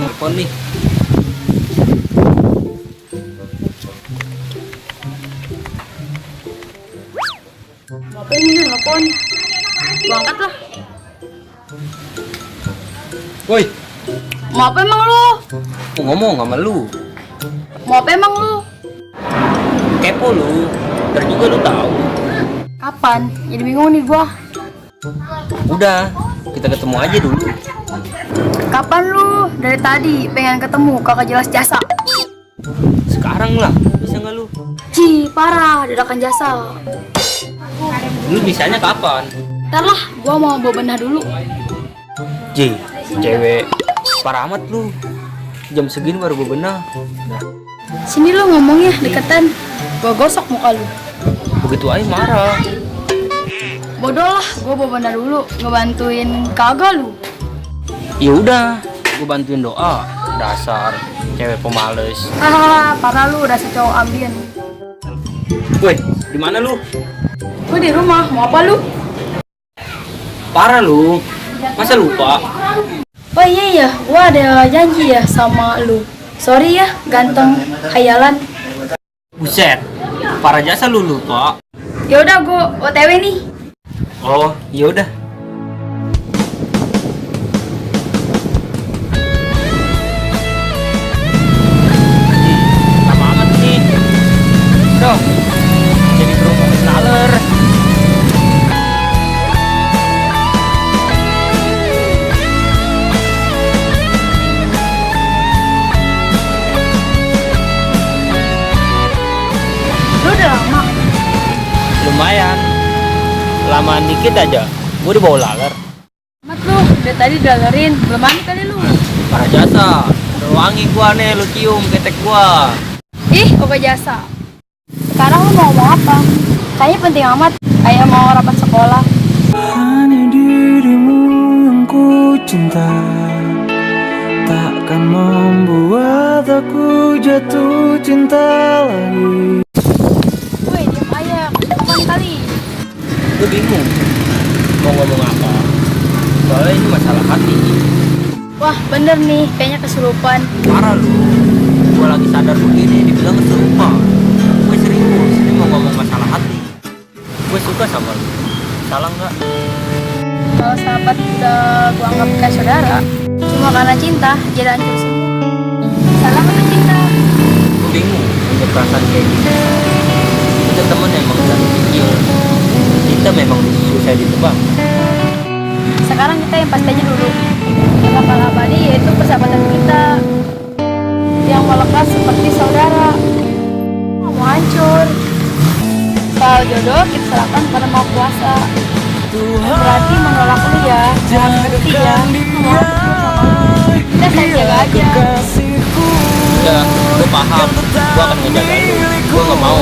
Telepon nih. Apa ini telepon? Gua angkat lah. Woi, Mau apa emang lu? aku ngomong sama lu. Mau apa emang lu? Kepo lu. Ntar juga lu tahu. Kapan? Jadi bingung nih gua. Udah, kita ketemu aja dulu. Kapan lu? Dari tadi pengen ketemu, kakak jelas jasa. Sekarang lah, bisa nggak lu? Parah, dadakan jasa. Lu bisanya kapan? Ntar lah, gua mau bawa benah dulu. Cewek parah amat lu. Jam segini baru bebenah. Sini lu ngomongnya deketan. Gua gosok muka lu. Begitu aja marah. Bodoh lah, gua bawa benah dulu. Ngebantuin kagak lu. Ya udah, gua bantuin doa. Dasar cewek pemales. Parah lu, udah cowok ambien. Woi, di mana lu? Gua di rumah, mau apa lu? Parah lu. Masa lupa? Oh iya ya, gua ada janji ya sama lu. Sorry ya, ganteng hayalan. Buset. Parah jasa lu lupa. Ya udah gua OTW nih. Oh, ya udah. Lama amat nih. Bro, jadi profesionaler. Lu udah lama. Lumayan. Lamaan dikit aja. Gue dibawa laler. Amat lu, dari tadi dalerin. Belum mandi kali lu. Parah jasa. Udah wangi gua nih, lu cium ketek gua. Ih, oke jasa. Sekarang lu mau ngomong apa? Kayaknya penting amat. Kayak mau rapat sekolah. Hanya dirimu yang ku cinta, takkan membuat aku jatuh cinta lagi. Woi, diam aja. Kapan kali? Gue bingung mau ngomong apa. Soalnya ini masalah hati. Wah, bener nih. Kayaknya kesurupan. Parah lu. Gue lagi sadar begini dibilang kesurupan. Gue serius. Ini mau ngomong masalah hati. Gue suka sama lu. Salah nggak? Kalau sahabat udah gua anggap kayak saudara. Cuma karena cinta, jadi hancur semua. Salah karena cinta. Gue bingung untuk perasaan kayak gini. Kita temen emang udah kecil. Kita memang susah ditebak. Sekarang kita yang pasti aja dulu. Yang bakal abadi yaitu persahabatan kita yang melekat seperti saudara. Nggak mau hancur. Soal jodoh kita serahkan karena mau puasa. Berarti menolak lu ya, jangan ngerti ya. Mau kita sayang jaga aja. Udah, gue paham. Gue akan ngejaga lu. Gue nggak mau